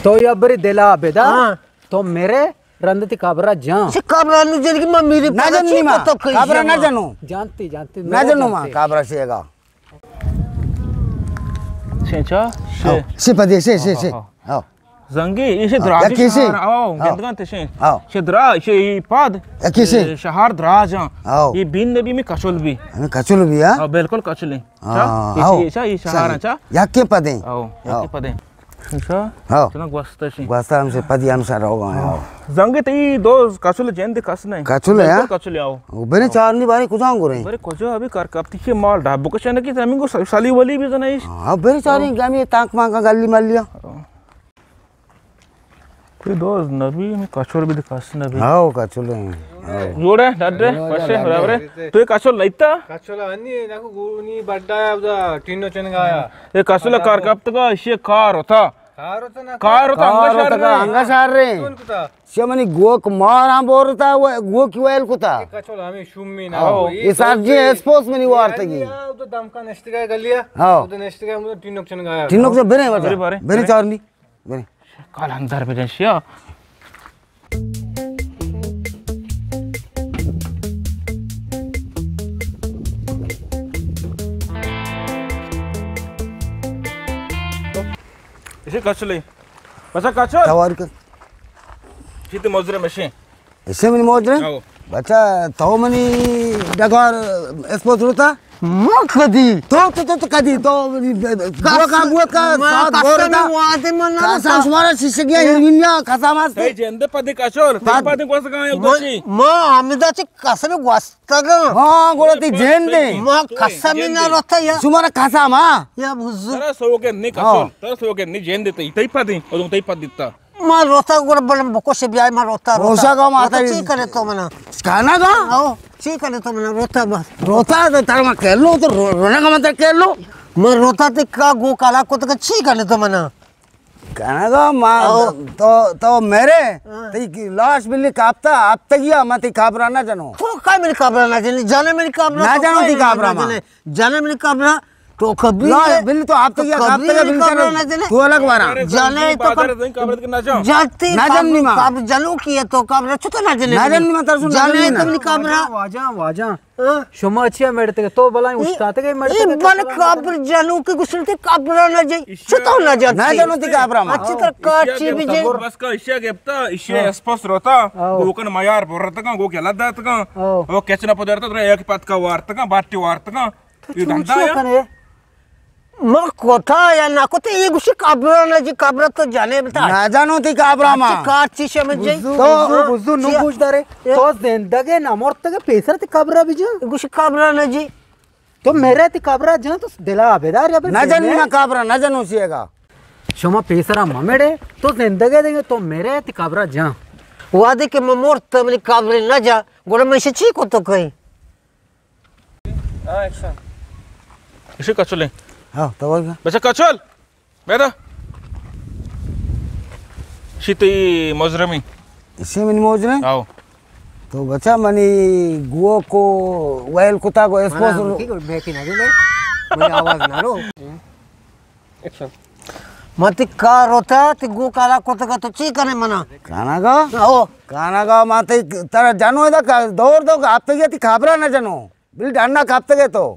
تو یا بری دلا بدا۔ ہاں۔ تو میرے رند تی کابرا جان۔ چی کابرا نو جن کہ ما میری نہ پاگا جنوں چی ما۔ تو کئی کابرا نہ جنوں۔ جانتی، جانتی، نہ جنوں ما جانتی۔ کابرا شیگا۔ چینچا؟ ہاں۔ شی پدی، شی، شی، شی۔ ہاں۔ ہاں۔ زنگی، ایشی ہاں۔ دراجی یکی شی۔ شہر، آو، ہاں۔ گندگان تشین۔ ہاں۔ شی درا، شی پاد۔ یکی شی۔ شہر دراجاں۔ ہاں۔ یہ بین نبی میں کچل بھی۔ ہمیں کچل بھی، ہاں؟ ہاں، بالکل کچل ہیں۔ ہاں، چا؟ ہاں۔ ایشی، ایشا، یہ شہر ہیں، چا؟ یکی پدیں۔ ہاں، ہاں۔ یکی پدیں۔ شا؟ ہاں۔ چنا گوستا شی۔ گوستا ہم سے پدی ہم سا روگا ہیں، ہاں۔ زنگی تی دوز کچل جند کس نہیں۔ کچل ہے، بالکل ہاں؟ کچل آو۔ برے چارنی بارے کجا گورے؟ برے کجا ابھی کار کپتی کے مال ڈھاب بکشن کی زمین کو سالی ولی بھی زنائش۔ ہاں، برے چارنی گامی تانک مانگا گلی ملیا۔ ہاں۔ کوئی دوز نبی، ہمیں کچول بھی دکھاس نبی۔ ہاں، وہ کچول ہیں۔ ہاں۔ جوڑ ہے، ڈڈ ہے، ہاں، بس ہے، ڈڈ برابر ہے۔ ہے۔ تو یہ کچول لیتا؟ کچول انی، نکو گونی بڑا ہے، ادا ٹینو چنگایا۔ یہ کچول کار کپتگا، اسی کار ہوتا۔ کار ہوتا نا؟ کار ہوتا، کار انگا شار ہوتا، رہے۔ انگا شار رہے۔ کون کتا؟ سی منی گوک ماراں بورتا، وہ گوک ویل کتا۔ یہ کچول ہمیں شومی نا۔ ہاں۔ یہ سبزی ایسپوس منی وارتگی۔ یا، ادا دمکا نشتگا گلیا۔ ہاں۔ ادا نشتگا، مجھے ٹینو چنگایا۔ ٹینو چن برے، برے، برے۔ برے چارنی۔ برے۔ کال اندر بجن شیا۔ ایشی کچلے۔ بچا کچل۔ توار کر۔ چیتے مزرے مشین۔ ایشی منی مزرے؟ آو۔ بچا تو منی ڈگار اسپوت روتا؟ ما کدی؟ تو، تو، تو، تو کدی؟ تو بوکا، بوکا، ما سات قسم بورتا۔ وعدے من نہ قسم روتا۔ شمارا شیشگیا ہی دنیا قسم است۔ تئی جند پدی کچول، تئی پد۔ پدی گوس گایا ما، گوشی۔ ما ہمدا چی قسم گوستگا۔ ہاں، گوڑا تی جند۔ ما قسم نہ روتا یا۔ شمارا قسم، ہاں۔ یا بزرگ۔ ترا سوگن نی کچول، ہاں۔ ترا سوگن نی جند تئی، تئی پدی، او تئی پد دیتا۔ ما روتا گڑا بلم بکش بیای، ما روتا، روتا۔ روتا گا ما روتا تئی چی کنے تو منا؟ کانا گا؟ او، چی کنے تو منا؟ روتا بس۔ روتا تو تر ما کلو تو رو-، رونا گا ما تر کلو۔ ما روتا تے کا گو کالا کو تو چی کنے تو منا؟ کانا گا ما او۔ تو، تو میرے، ہاں۔ تی لاش بلی کاپتا، آپ تگیا ما تی کابرا نہ جنو۔ تو کا منی کابرا نہ جنے؟ جنے منی کابرا نہ تو جنو کا تی کابرا نہ ما۔ جنے؟ جنے منی کابرا تو کبھی لا، بل تو آپ تو کیا کبھی کابرا نہ جنے۔ تو الگ وارا۔ جنے تو بازار دیں کابرا کے نہ جاؤ۔ جاتی نہ جن ما۔ کابرا جنو کی ہے تو کابرا چھتا نہ جنے۔ نہ جن ما ترسو نہ جنے جن تو ما۔ منی کابرا۔ واجہ، واجہ۔ ہاں۔ شما چیا میڑتے تو بلائیں اے، استاد کے میڑتے اے بل کابرا جنو کی گسلتے کابرا نہ جے۔ چھتا نہ جاتی۔ نہ جنو تی کابرا ما۔ اچھی طرح کاٹ چی بھی جے۔ بس کا اشیا گپتا، اشیا ہاں۔ اسپس روتا۔ آؤ۔ گوکن میار برتگا، گو کے لداتگا۔ آؤ۔ او کچنا پدرتا تو ایک پتکا وارتگا، باٹی وارتگا۔ تو یہ چون دھندا چیا ہے؟ کنے؟ ما کوتا یا نہ کوتا، یہ گوشی قبر نہ جی، قبر تو جانے بتا۔ نہ جانو تی قبر ما۔ اچھی کار چی سمجھ جی؟ بزو، تو بزو، بزو، نو چیا؟ گوش دارے۔ یہ تو زندگے نہ مرتگے، پیسر تی قبر بھی جا۔ گوشی قبر نہ جی۔ تو میرے تی قبر جا، تو دلا بیدار یا نہ جن ما قبر، نہ جنو سیگا۔ شما پیسرا ما میڑے، تو زندگے دیں، تو میرے تی قبر جا۔ وعدے کہ ما مرت منی قبر نہ جا، گڑا میں چی کو تو کہیں؟ ہاں، ایکشن۔ ایشی کچولیں۔ ہاں، تو بول۔ بچا کچول، بیدا۔ شی تی مجرمی۔ ایشی منی مجرم؟ آؤ۔ تو بچا منی گو کو ویل کتا کو اسپوس منا رو۔ کی کو بیکی نہ دے۔ منی آواز نہ رو۔ ایکشن۔ ما تی کار روتا، تی گو کالا کتگا تو چی کنے منا؟ کانگا؟ او۔ کانگا ما تی ترا جانو ادا دور دو، آپ تگی تی خبرا نہ جانو۔ بل ڈانا کپتگے تو۔